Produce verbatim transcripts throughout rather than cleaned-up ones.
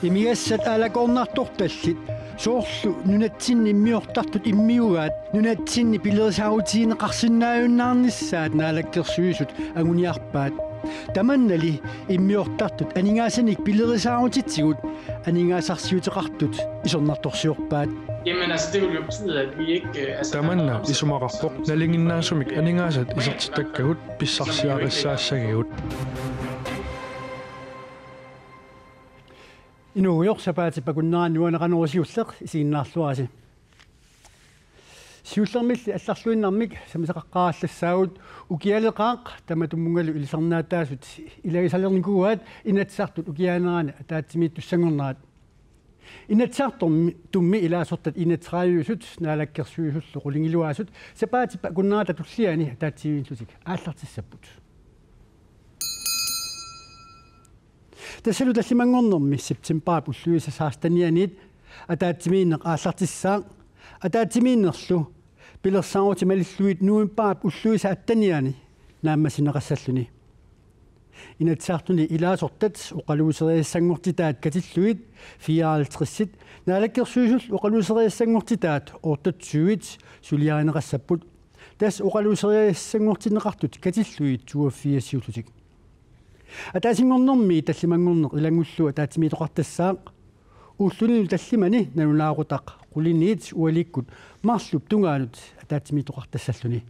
Imigassat aalakoornartortallit, soorlu nunatsinni immiortartut immiugaat nunatsinni pilerisaarutigineqarsinnaajunnaarnissaat Naalakkersuisut anguniarpaat. Tamannali immiortartut aningaasanik pilerisaarutitigut aningaasarsiuteqartut isornartorsiorpaat. Jamen altså, det vil jo betyde, at vi ikke... Øh, altså, Tamanna isumaqarpoq nalinginnaasumik aningaasat isertittakkagut pissarsiarissaassagigut. Inuugujoq, sapaatip akunnerani uani Qanorooq siulleq isiginnaarluarisi. Siullermilli allarluinnarmik sammisaqaqqaarallassaagut. Ukialeqaaq tamatumunngalu ilisarnaataasut ilagisalernikuuaat Inatsisartut ukiaanerani ataatsimiittussanngornerat. Inatsisartummi ilaasortat enogtredive-sut Naalakkersuisullu qulingiluaasut sapaatip akunnerata tulliani ataatsimiillutik aallartissapput. Tassalu tallimanngornermi septembarip ulluisa sekstenianiit ataatsimiinneq aallartissaaq, ataatsimiinnerlu pilersaarutit malillugit novembarip ulluisa atteniani naammassineqassalluni. Inatsisartuni ilaasortat oqaluuseriassanngortitaat katillugit fireoghalvtredsit, Naalakkersuisullu oqaluuseriassanngortitaat otteogtyvit suliarineqassapput. Tassa oqaluuseriassanngortinneqartut katillugit toogfirsiullutik. Ataasinngornermi tallimanngorneq ilanngullugu ataatsimiittoqartassaaq. Ulluni tallimani nalunaaqutaq quliniit ualikkut marluk tungaanut ataatsimiittoqartassalluni.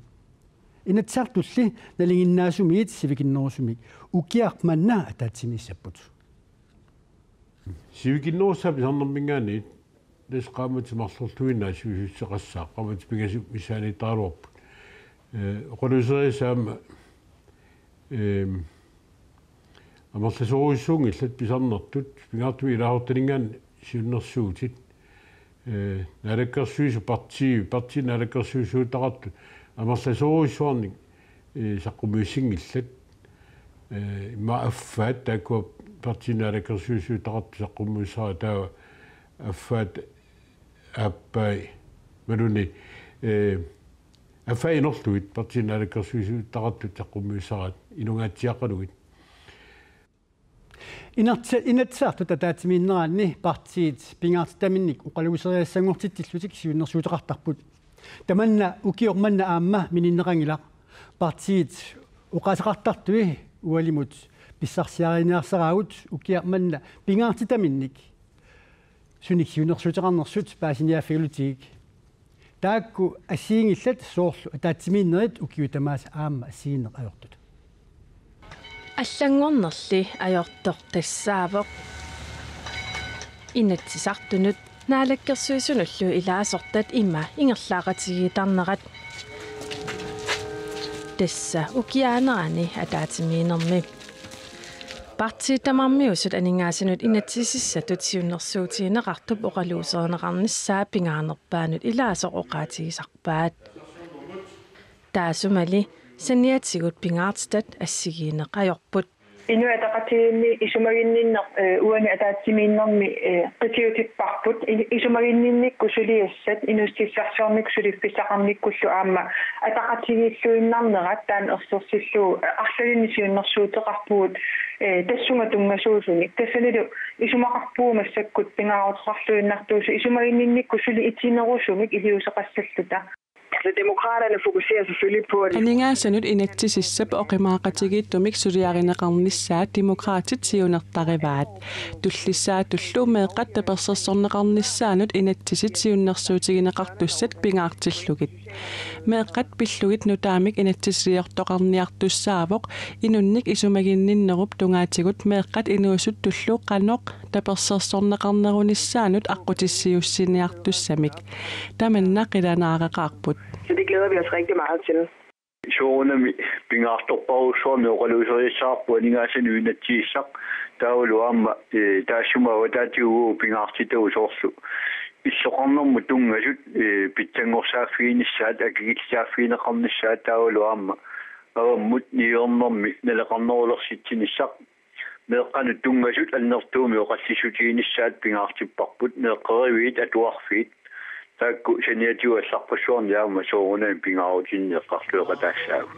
Inatsisartulli nalinginnaasumiit sivikinnerusumik ukiaq manna ataatsimiissapput. Sivikinnerussaat pisarnerminngaanniit tassa qaammatit marlorluinnaat sivisussuteqassaaq, qaammatit pingasut missaaniittaraluarput. Ee, oqaluuseriassaat aamma, eem, amerlasoorujussuunngillat pisarnertut, pingaartumik ilaasortaninngaanniit siunnersuutit. Ee, Naalakkersuisut partii, partiit naalakkersuisuutaqartut amerlasoorujussuarnik, ee, saqqummiussinngillat. Ee, immaqa affaat taakkua partiit naalakkersuisuutaqartut saqqummiussaraat, taava affaat aappaat imaluunniit, ee, affaat inorlugit partiit naalakkersuisuutaqartut saqqummiussaraat inungaatsiaqalugit. Inatsi-, Inatsisartut ataatsimiinneranni partiit pingaartitaminnik oqaluuseriassanngortitsillutik siunnersuuteqartarput. Tamanna ukioq manna aamma mininneqanngilaq. Partiit oqaaseqartartui ualimut pissarsiariniarsaraagut ukiaq manna pingaartitaminnik sunik siunnersuuteqarnersut paasiniaaffigalutigik. Taakku assigiinngillat soorlu ataatsimiinnerit ukiut tamaasa aamma assigiinneq ajortut. Allanngornerli ajortoq tassaavoq Inatsisartunut Naalakkersuisunullu ilaasortat ima ingerlaaqatigiittarnerat. Tassa ukiaanerani ataatsimiinnermi. Partiit tamarmiusut aningaasanut inatsisissatut siunnersuutigineqartup oqaluuserineqarnissaa pingaarnerpaanut ilaasoq oqaatigisarpaat. Taasumali saniatigut pingaartitat assigiinneq ajorput. Inuit Ataqatigiinni isumaginninneq, ee, uani ataatsimiinnermi, ee, qitiutipparput. I-, isumaginninnikkut suliassat inuussutissarsiornikkut suliffissaqarnikkullu aamma ataqatigiilluinnarnerat taanna ersersillugu, ee, arlalinnik siunnersuuteqarpugut, ee, tassunga tunngasuusunik. Tassanilu isumaqarpugut massakkut pingaaruteqarluinnartuusut isumaginninnikkut suli itinerusumik iliuuseqassalluta. Så Demokraterne fokuserer selvfølgelig på, at aningaasanut inatsisissap oqimaaqatigiittumik suliarineqarnissaa Demokraatit siunertarivaat. Tullissaatullu meeqqat tapersersorneqarnissaannut inatsisit siunnersuutigineqartussat pingaartillugit. Meeqqat pillugit nutaamik inatsisiliortoqarniartussaavoq inunnik isumaginninnerup tungaatigut meeqqat inuusuttullu qanoq tapersersorneqarnerunissaannut aqqutissiuussiniartussamik. Tamanna qilanaareqaarput. Så det glæder vi os rigtig meget til. Soorunami pingaartorpassuarnik oqaluuseriassavarput aningaasanut inatsisissaq, taavalu aamma, ee, taassuma avataatigut pingaartitagut soorlu illoqarnermut tunngasut, ee, pitsanngorsaaffiginissaat, akikillisaaffigineqarnissaat, taavalu aamma avammut niuernermi naleqarnerulersitsinissaq. Meeqqanut tunngasut annertuumik oqallissutiginissaat pingaartipparput, meeqqeriviit atuarfiit. Taakku saniatigut allarpassuarnik aamma soorunami pingaarutinneqarlueqataassaagut.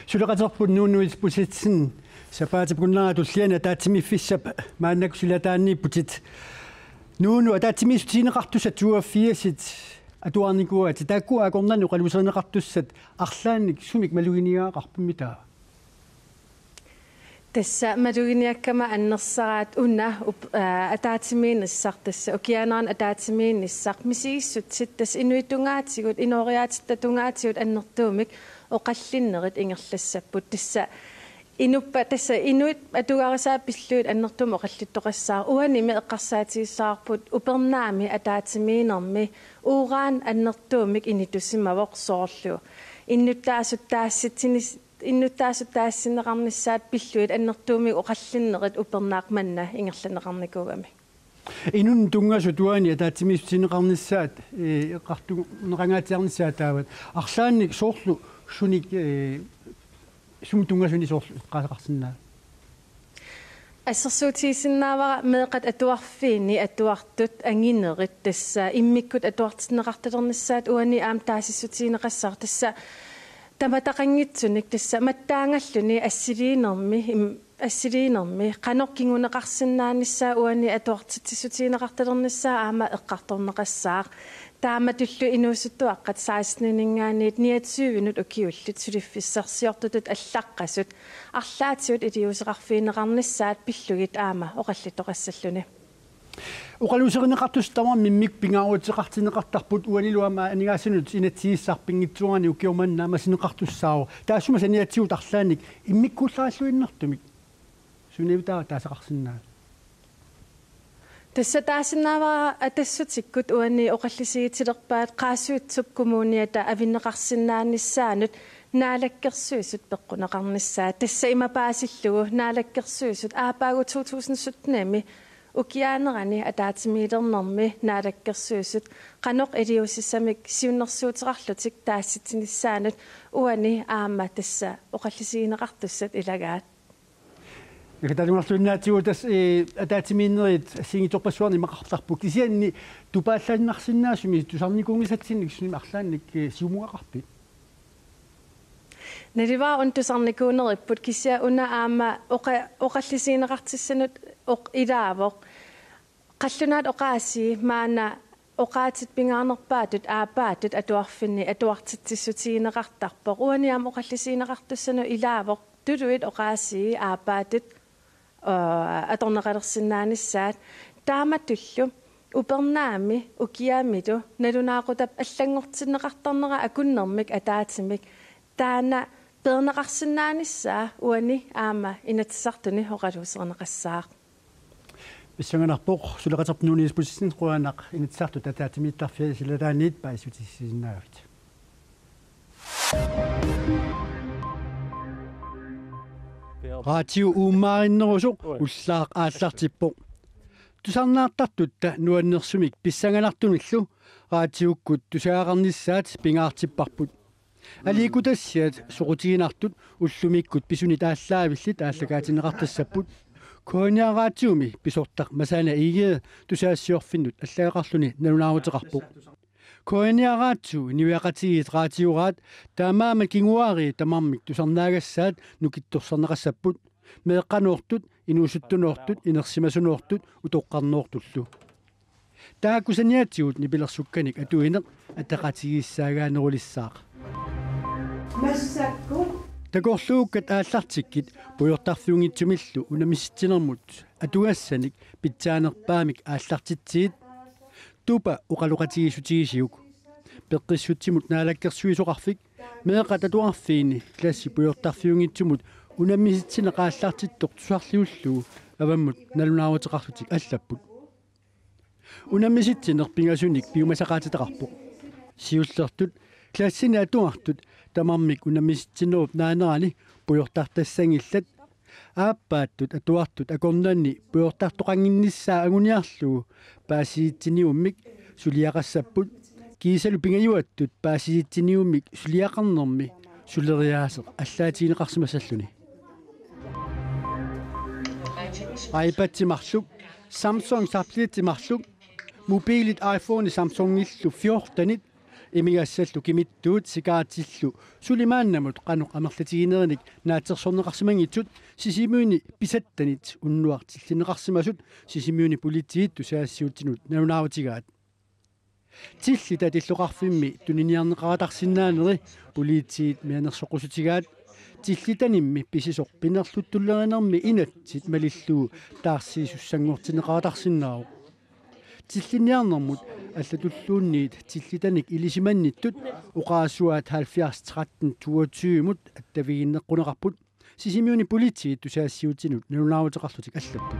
Suleqaterput Nuunuit Busetsen Sapaatip-akunnera tulliani ataatsimiiffissap maannakkut silataaniipputit. Nuunu, ataatsimiissutigineqartussat toogfirsit atuarnikuuatit. Taakku akornanni oqaluuserineqartussat arlaannik sumik maluginiagaqarput, mitaava? Tassa maluginiakkama annersaraat una up-, aa, ataatsimiinnissaq, tassa ukiaanerani ataatsimiinnissaq, misigissutsit tassa inuit tungaatigut, inooriaatitta tungaatigut annertuumik oqallinnerit ingerlassapput. Tassa inuppa-, tassa inuit atugarisaat pillugit annertuumik oqallittoqassaaq. Uanimi eqqarsaatigissavarput upernaami ataatsimiinnermi uran annertuumik initusimavoq, soorlu innuttaasut taassitsinis-, innuttaasut taassinneqarnissaat pillugit annertuumik oqallinnerit upernaaq manna ingerlanneqarnikuugamik. Inunnut tunngasut uani ataatsimiissutigineqarnissaat, ee, eqqartorneqangaatsiarnissaat taavat. Arlaannik soorlu sunik, ee, sumut tunngasunik soorlu eqqaasaqarsinnaavat? Assersuutigisinnaavara meeqqat atuarfiini atuartut anginerit, tassa immikkut atuartinneqartalernissaat uani aamma taasissutigineqassaaq, tassa tamataqanngitsunik, tassa mattaangalluni assiliinermi, im-, assiliinermi qanoq kinguneqarsinnaanissaa uani atuartitsissutigineqartalernissaa aamma eqqartorneqassaaq. Taamatullu inuusuttuaqqat sekstenininngaanniit niogtyvenut ukiullit suliffissarsiortutut allaqqasut arlaatigut iliuuseqarfigineqarnissaat pillugit aamma oqallittoqassalluni. Oqaluuserineqartussat tamarmik immikkut pingaaruteqartinneqartarput, uanilu aamma aningaasanut inatsisissaq pinngitsoorani ukioq manna naammassineqartussaavoq. Taassuma saniatigut arlaannik immikkuullarilluinnartumik suniutaa taasaqarsinnaavat? Tassa taasinnaavara Atassutikkut uani oqallisigitilerpaat Qaasuitsup Kommuniata avinneqarsinnaanissaanut Naalakkersuisut peqquneqarnissaat. Tassa ima paasillugu Naalakkersuisut aappaagu to tusind syttenimi ukiaanerani ataatsimiilernermi Naalakkersuisut qanoq iliuusissamik siunnersuuteqarlutik taassitsinissaanut uani aamma tassa oqallisigineqartussat ilagaat. Nakatalugarluinnaatigut tassa, ee, ataatsimiinnerit assigiinngitsorpassuarnik imaqartarput. Kisianni tupaallannarsinnaasumik tusarnikuunngisatsinnit sumi arlaannik, ee, siumugaqarpit? Naluara una tusarnikuuneripput, kisianni una aamma oqa-, oqallisigineqartissanut oq-, ilaavoq. Qallunaat oqaasii maanna oqaatsit pingaarnerpaatut aappaattut atuarfinni atuartitsissutigineqartarpoq. Uani aamma oqallisigineqartussanut ilaavoq tuluit oqaasii aappaattut, aa, atorneqalersinnaanissaat. Taamatullu upernaami ukiamilu nalunaaqutap allanngortinneqartarnera akunnermik ataatsimik taanna peerneqarsinnaanissaa uani aamma Inatsisartuni oqaluuserineqassaaq. Pissanganarpoq, suleqaterput Nuuni Isbosithsen, qujanaq Inatsisartut ataatsimiittarfiat silataaniit paasissutissisinnaagavit. Radio uummaarinnerusoq ullaaq aallartippoq. Tusarnaartartutta nuannersumik pissanganartunillu raatiukkut tusagaqarnissaat pingaartipparput. Aliikkutassiat soqutiginartut ullumikkut pisunit aallaavillit aallakaatinneqartassapput. K N R Radiomi pisortaq Masana Egede tusagassiorfinnut allagaqarluni nalunaaruteqarpoq. K N R Radio, inuiaqatigiit raatioraat, taamaammat kinguaariit tamarmik tusarnaagassaat nukittorsarneqassapput. Meeqqanoortut, inuusuttunoortut, inersimasunoortut, utoqqarnoortullu. Taakku saniatigut nipilersukkanik atuineq ataqatigiissaagaanerulissaaq. Massakkut. Takorluukkat aallartikkit pujortarfiunngitsumillu unammisitsinermut atugassanik pitsaanerpaamik aallartitsigit. Tupa oqaloqatigiissutigisiuk. Peqqissutsimut Naalakkersuisoqarfik meeqqat atuarfiini klassi pujortarfiunngitsumut unammisitsineq aallartittoq tusarliullugu avammut nalunaaruteqarlutik allapput. Unammisitsineq pingasunik piumasaqaatitaqarpoq. Siullertut klassini atuartut tamarmik unammisitsinerup naanerani pujortartassanngillat. Aappaattut atuartut akornanni pujortartoqannginnissaa anguniarlugu paasisitsiniummik suliaqassapput. Kiisalu pingajuattut paasisitsiniummik suliaqarnermi suleriaaseq allaatigineqarsimassalluni. iPadit marluk, Samsung tabletit marluk, mobilit iPhone Samsungillu fjortenit, Imigassallu kimittuut sikaatillu suli maannamut qanoq amerlatiginerinik naatsorsorneqarsimanngitsut Sisimiuni pisattanit unnuaq tillinneqarsimasut Sisimiuni politiit tusagassiuutitigut nalunaarutigaat. Tillitat illoqarfimmi tuniniarneqaratarsinnaaneri politiit mianersoqqusutigaat. Tillitanimmi pisisoq pinerluttullerinermi inatsit malillugu taarsiisussanngortinneqaratarsinnaavoq. Tillinniarnermut allatulluunniit tillitanik ilisimannittut oqarasuaat halvfjerds tretten toogtyve-mut attavigiinneqquneqarput, Sisimiuni politiit tusagassiuutitigut nalunaaruteqarlutik allapput.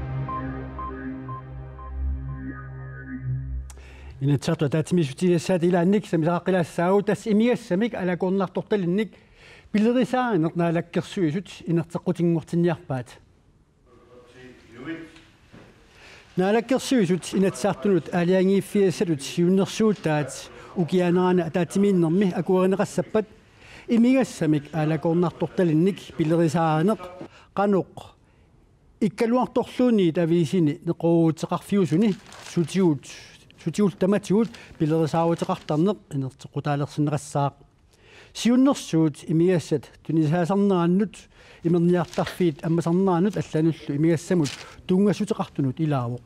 Inatsisartut ataatsimiissutigisassat ilaannik sammisaqaqqilaassaaq, tassa imigassamik aalakoornartortalinnik pilerisaarineq Naalakkersuisut inerteqqutinngortinniarpaat. Naalakkersuisut Inatsisartunut aalajangiiffigisassatut siunnersuutaat ukiaanerani ataatsimiinnermi akuerineqassappat imigassamik aalakoornartortalinnik pilerisaarineq qanoq ikkaluartorluunniit aviisini neqerooruteqarfiusuni sutigut, sutigullu tamatigut pilerisaaruteqartarneq inerteqqutaalersinneqassaaq. Siunnersuut imigassat tunisaasarnerannut imerniartarfiit ammasarnerannut allanullu imigassamut tunngassuteqartunut ilaavoq.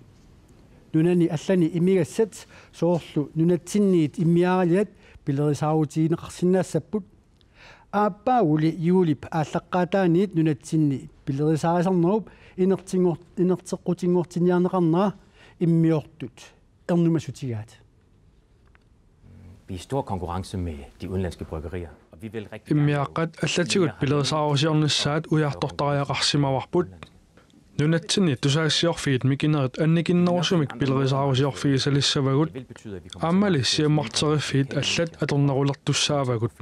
Nunani allani imigassat soorlu nunatsinniit immiaaraliat pilerisaarutigineqarsinnaassapput. Aappaaguli juulip aallaqqaataaniit nunatsinni pilerisaarisarnerup inertinngor-, inerteqqutinngortinniarneqarnera immiortut ernumassutigaat. Vi er i stor konkurrence med de udenlandske bryggerier, og vi vil rigtig gerne Immiaqqat allatigut pilerisaarusiornissaat ujartortariaqarsimavarput. Nunatsinni tusagassiorfiit mikinerit annikinnerusumik pilerisaarusiorfigisalissavagut. Aammali siammarteriffiit allat atornerulertussaavagut.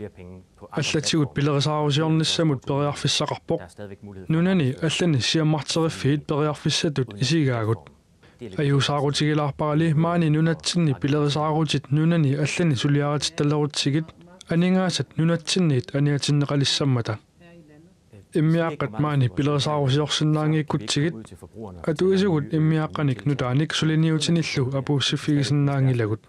Allatigut pilerisaarusiornissamut periarfissaqarpoq. Nunani allani siammarteriffiit periarfissatut isigaagut. Ajuusaarutigilaarparali maani nunatsinni pilerisaarutit nunani allani suliaritittalerutsigit aningaasat nunatsinniit aniatinneqalissammata. Immiaqqat maani pilerisaarusiorsinnaanngikkutsigit atuisugut immiaqqanik nutaanik suliniutinillu apuussiffigisinnaanngilagut.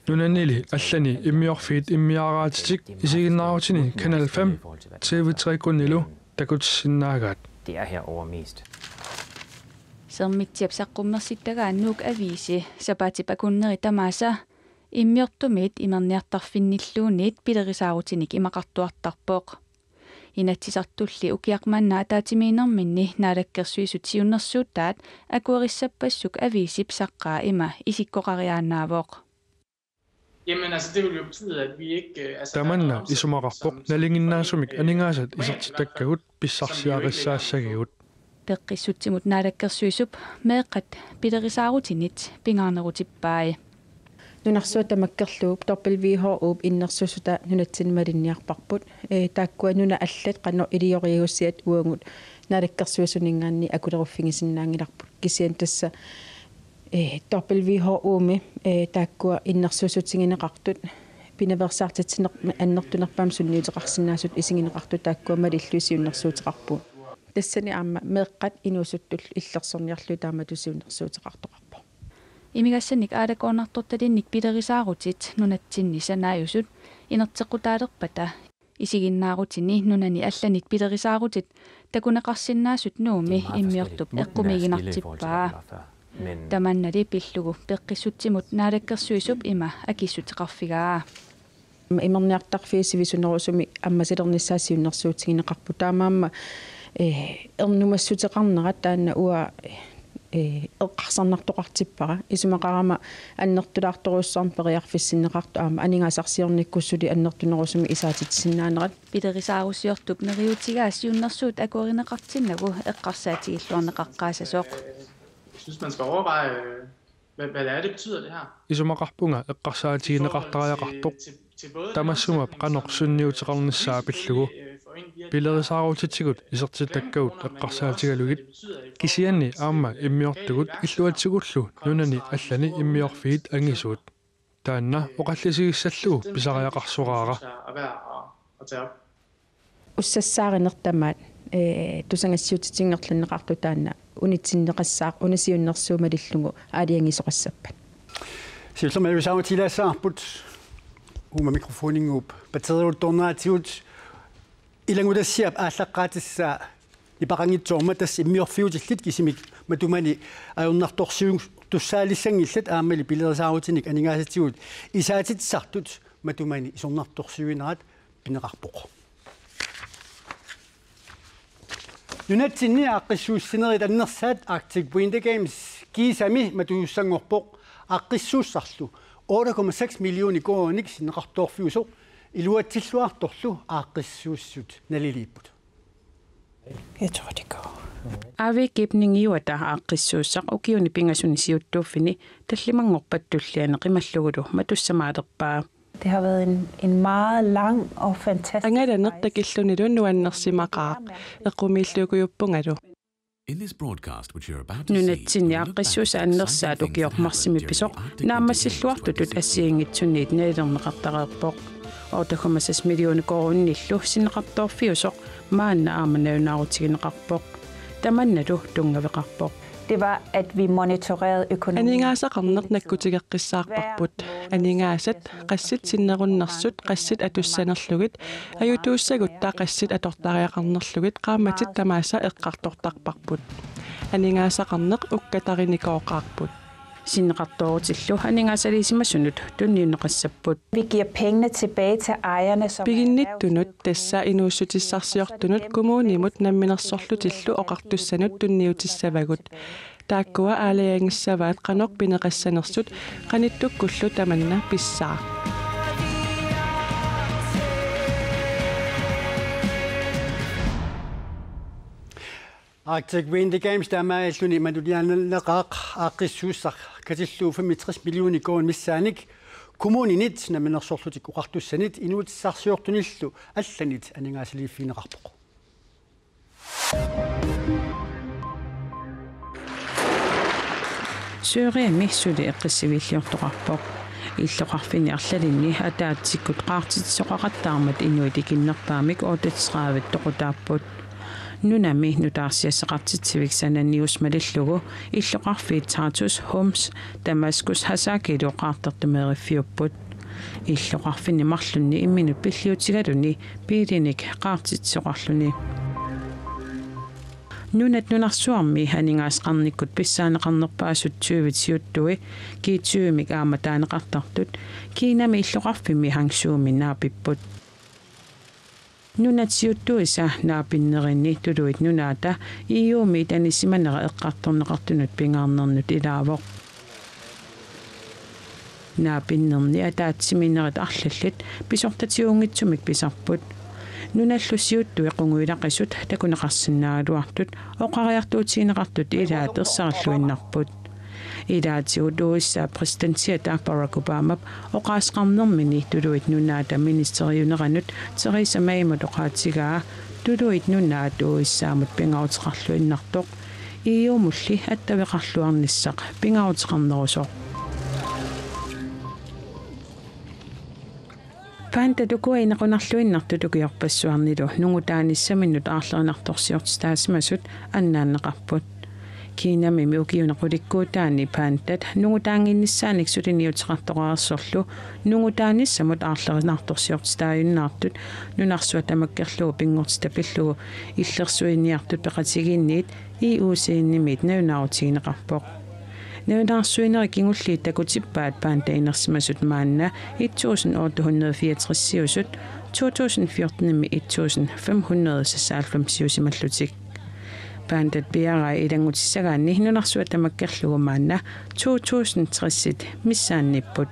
Nunanili allani immiorfiit immiaaraatitik isiginnaarutini Kanal fem, T V tre Kun-ilu takutissinnaagaat. Det er herovre mest. Sermitsiap saqqummersittagaa Nuuk Aviisi sapaatip akunneri tamaasa immiortumiit imerniartarfinnilluunniit pilerisaarutinik imaqartuartarpoq. Inatsisartulli ukiaq manna ataatsimiinnerminni Naalakkersuisut siunnersuutaat akuerissappassuk aviisip saqqaa ima isikkoqariaannaavoq. Jamen, altså, det vil jo betyde, at vi ikke, øh, altså, der er Tamanna noget omsætning, isumaqarpoq som, som nalinginnaasumik foreningen, øh, aningaasat isertitakkagut pissarsiarissaassagigut. Peqqissutsimut Naalakkersuisup meeqqat pilerisaarutinit pingaarnerutippai. Nunarsuaq tamakkerlugu W H O-p innersuussutaa nunatsinni malinniarparput. Ee, taakkua nunat allat qanoq ilioriagussiat uagut Naalakkersuisuninngaanniit akuleruffigisinnaanngilarput. Kisianni tassa, ee, W H O-mi, ee, taakkua innersuussutigineqartut pinaveersaartitsinermi annertunerpaamik sunniuteqarsinnaasut isigineqartut taakkua malillugit siunnersuuteqarpugut. Tassani aamma meeqqat inuusuttullu illersorniarlugit taamatut siunnersuuteqartoqarpoq. Imigassanik aalakoornartortalinnik pilerisaarutit nunatsinni sanaajusut inerteqqutaalerpata isiginnaarutini nunani allanit pilerisaarutit takuneqarsinnaasut Nuummi immiortup eqqumiiginartippaa. Tamannali pillugu Peqqissutsimut Naalakkersuisup ima akissuteqarfigaa. Imerniartarfiit sivisunerusumik ammasilernissaat siunnersuutigineqarput. Taamaammat, eh, ernumassuteqarnerat taanna uanga, eh, eqqarsarnartoqartippara. Isumaqarama annertulaartorujussuarmik periarfissinneqartoq aamma aningaasarsiornikkut suli annertunerusumik isaatitsisinnaanerat. Pilerisaarusiortup neriuutigaa siunnersuut akuerineqartinnagu eqqarsaatigilluarneqaqqaassasoq. Jeg synes, man skal overveje, hvad, hvad det er, det betyder, det her. Isumaqarpunga eqqarsaatigineqartariaqartoq. Tamassuma qanoq sunniuteqarnissaa pillugu. Pilerisaarutitigut isertitakkagut eqqarsaatigalugit. Kisianni aamma immiortugut illuatsigullu nunani allani immiorfiit angisuut. Taanna oqallisigissallugu pisariaqarsoraara. Ussassaarineq tamaat, eh, tusagassiuutitinngerlanneqartoq taanna unitsinneqassaaq, una siunnersuut malillugu aalajangiisoqassappat. Siullermik ajuusaarutigilaassavarput. Uuma mikrofoninnguup batteriuluttoorneratigut ilanngutassiap aallaqqaatissaa nipaqanngitsoormat tassa immiorfiutillit kisimik matumani ajornartorsiuttussaalissanngillat aammali pilerisaarutinik aningaasatigut isaatitsisartut matumani isornartorsiuinerat pineqarpoq. Nunatsinni aaqqissuussinerit annersaat Arctic Winter Games kiisami matusussanngorpoq aaqqissuussarlu otte komma seks millioner koruuninik sinneqartoorfiusoq iluatsilluartorlu aaqqissuussisut naliliipput. Jeg tror, det går. Avi Gibningiuata aaqqissuussaq ukiuni pingasuni siuttuuffini tallimanngorpat tulliani qimallugulu matussamaalerpaa. Det har været en, en meget lang og fantastisk Angalaneq rejse. Takillunilu nuannersimaqaaq. Eqqumiilliukujuppungalu. In this broadcast, which you're about to see, Nunatsinni aaqqissuussaq annersaat ukioq marsimi pisoq naammassilluartutut assigiinngitsuniit nalilerneqartareerpoq. Otte komma seks millioner koruunillu sinneqartoorfiusoq maanna aamma nalunaarutigineqarpoq. Tamannalu tunngaveqarpoq. Det var, at vi monitorerede økonomien. Aningaasaqarneq nakkutigeqqissaarparput. Aningaasat qassit sinnerunnersut qassit atussanerlugit, ajutuussagutta qassit atortariaqarnerlugit qaammatit tamaasa eqqartortarparput. Aningaasaqarneq ukkatarinikooqaarput. Sinneqartoorutillu aningaasaliisimasunut tunniunneqassapput. Vi giver pengene tilbage til ejerne, som er Piginnittunut tassa inuussutissarsiortunut kommunimut namminersorlutillu oqartussanut tunniutissavagut. Taakkua aalajangissavaat qanoq pineqassanersut qanittukkullu tamanna pissaaq. Arctic Winter Games taamaalilluni matuliaanneqaaq aaqqissuussaq katillugu femogtres millioner koruunit missaannik kommuninit namminersorlutik oqartussanit inuutissarsiortunillu allanit aningaasaliiffigineqarpoq. Syriami suli eqqissiviilliortoqarpoq. Illoqarfinni arlalinni ataatsikkut qaartitsisoqaqattaarmat inuit ikinnerpaamik otteogtredive toqutaapput. Nunami nutaarsiassaqartitsivik sananius malillugu illoqarfiit Tartus, Homs, Damaskus Hasakilu qaartartumeeriffiupput. Illoqarfinni marlunni imminut pilliutigaluni biilinik qaartitsisoqarluni. Nunat nunarsuarmi aningaasaqarnikkut pissaaneqarnerpaasut tyvit siuttui G tyvemik aamma taaneqartartut Kinami illoqarfimmi Hangzhoumi naapipput. Nunat siuttuisa naapinnerini Tuluit Nunaata E U-mi tanisimanera eqqartorneqartunut pingaarnernut ilaavoq. Naapinnerni ataatsimiinnerit arlallit pisortatigunngitsumik pisarput. Nunallu siuttui qungujulaqisut takuneqarsinnaagaluartut oqariartuutigineqartut ilaat ersarilluinnarput. Ilaatigut U S A præsidentiata Barack Obamap oqaaseqarnermini Tuluit Nunaata ministeriuneranut Theresa Maymut oqaatigaa Tuluit Nunaat U S A-mut pingaaruteqarluinnartoq, E U-mulli attaveqarluarnissaq pingaaruteqarnerusoq. Pandat ukua inequnarluinnartut ukiorpassuarnilu nungutaanissaminnut aarlerinartorsiortitaasimasut annaanneqarput. Kinamimi ukiuni qulikkuutaani pandat nungutaannginnissaannik suliniuteqartoqareersorlu nungutaanissamut aarlerinartorsiortitaajunnaartut nunarsuaq tamakkerlugu pinngortitaq pillugu illersuiniartut peqatigiinniit I U C N-imiit nalunaarutigineqarpoq. Nalunaarsuinerit kingulliit takutippaat pandat inersimasut maanna et tusind otte hundrede fireogtres-iusut to tusind fjorten-imi et tusind fem hundrede seksoghalvfems-iusimallutik. Pandat piarai ilanngutissagaanni nunarsuaq tamakkerlugu maanna to tusind tres-it missaanniipput.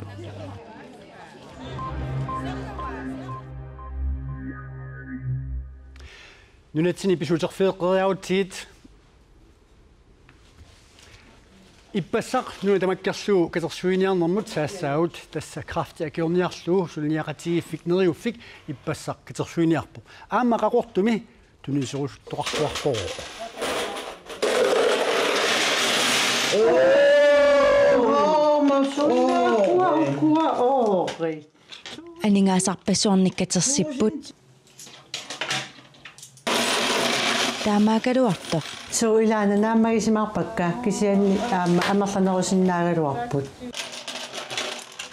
Nunatsinni pisuuterfeeqqeriarutsigit. Ippassaq nuna tamakkerlugu katersuiniarnermut saassaagut, tassa kræfti akiorniarlugu suliniaqatigiiffik Neriuffik ippassaq katersuiniarpoq. Aamma Qaqortumi tuniserusuttoqarluarpoq. Aningaasarpassuarnik katersipput. Taamaakkaluartoq. Suu, ilaana naammagisimaarpakka kisianni aamma amerlanerusinnaagaluarput.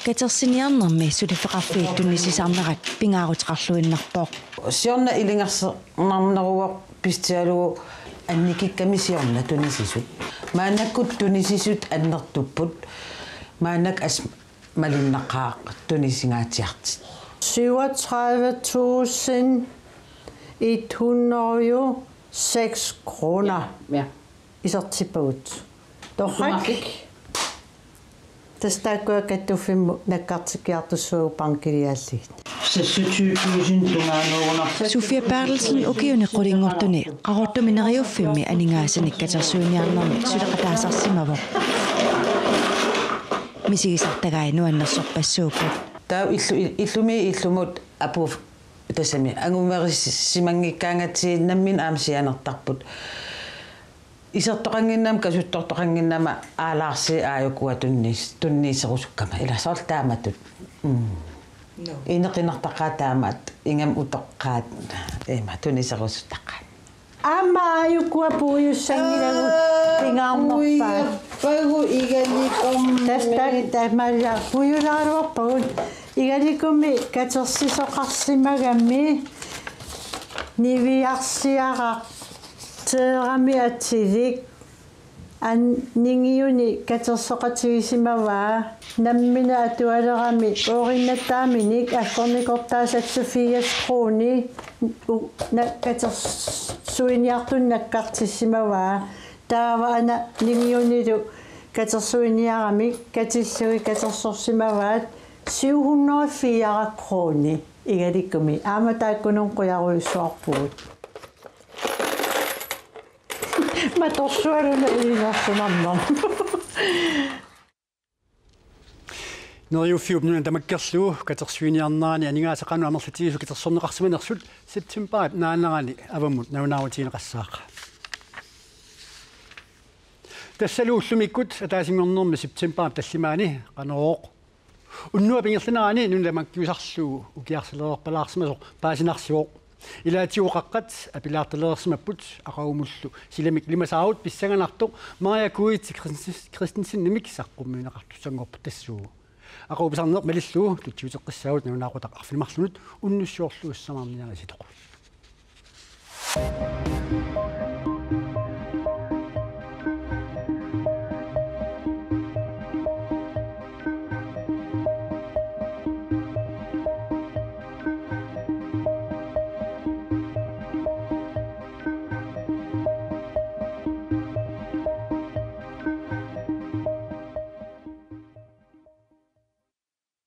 Katersiniarnermi suliffeqarfiit tunisisarnerat pingaaruteqarluinnarpoq. Siorna ilungersornarneruvoq pissutigalugu annikikkami siorna tunisisut. Maannakkut tunisisut annertupput. Maannakkut assut malunnaqaaq tunisingaatsiartut. Syvogtredive tusind et hundrede og seks kroner. Ja. Isertippagut. Torrak. Tassa taakkua kattuffimmut nakkartikkiartussaagut bankiliaallugit. Seksogtyve tusind tungaanut. Sofia Berthelsen ukiuni qulinngortuni Qaqortumi Neriuffimmi aningaasanik katersuiniarnermi suleqataasarsimavoq. Misigisartagai nuannersorpassuupput. Taava illu-, illumi illumut apuuf tassami angumerissimanngikkaangatsigit nammineq aamma sianertarput. Isertoqannginnama kasuttortoqannginnama aalaarsiit aajukua tunniis-, tunniusserusukkama. Ila soorlu taamatut. Mm. No. Inequnartaqaat taamaat, ingammik utoqqaat, ima, tuniserusuttaqaat. Aamma aajukua puigussanngilagut. Aa, pingaarnerpaat. Puigappagut Igalikummi. Tassa taamaallaat puigulaaruarpagut. Igalikumi katersisoqarsimagami niviarsiaraq teerami atilik an-, ningiuni katersoqatigisimavaa, nammineq atualerami ooriinnattaaminik aggornikortaasat firs kroner u-, na-, katersuiniartunik nakkartissimavaa, taava ana ningiunilu katersuiniaramik katillugit katersorsimavaat syv hundrede og fire kroner Igalikumi, aamma taakkununnga qujarujussuarpugut. Matorsualuna ilinersunarnermut. Neriuffiup nuna tamakkerlugu katersuiniarnerani aningaasat qanoq amerlatigisut katersorneqarsimanersut septembarip naanerani avammut nalunaarutigineqassaaq. Tassalu ullumikkut ataasinngornermi septembarip tallimaani Qanorooq unnuap ingerlanerani nuna tamakkiusarlugu ukiarsilereerpalaarsimasoq paasinarsivoq. Ilaatigut qaqqat apilaartalereersimapput, aqagumullu silamik ilimasaarut pissanganartoq Maria Kuitse Christensen-, Christensenimik saqqummiunneqartussanngorpoq tassuugu. Aqagu pisarneq malillugu tutsiuteqqissaagut nalunaaqutaq arfineq-marlunut unnussiorlugu sisamaarniarisitoq.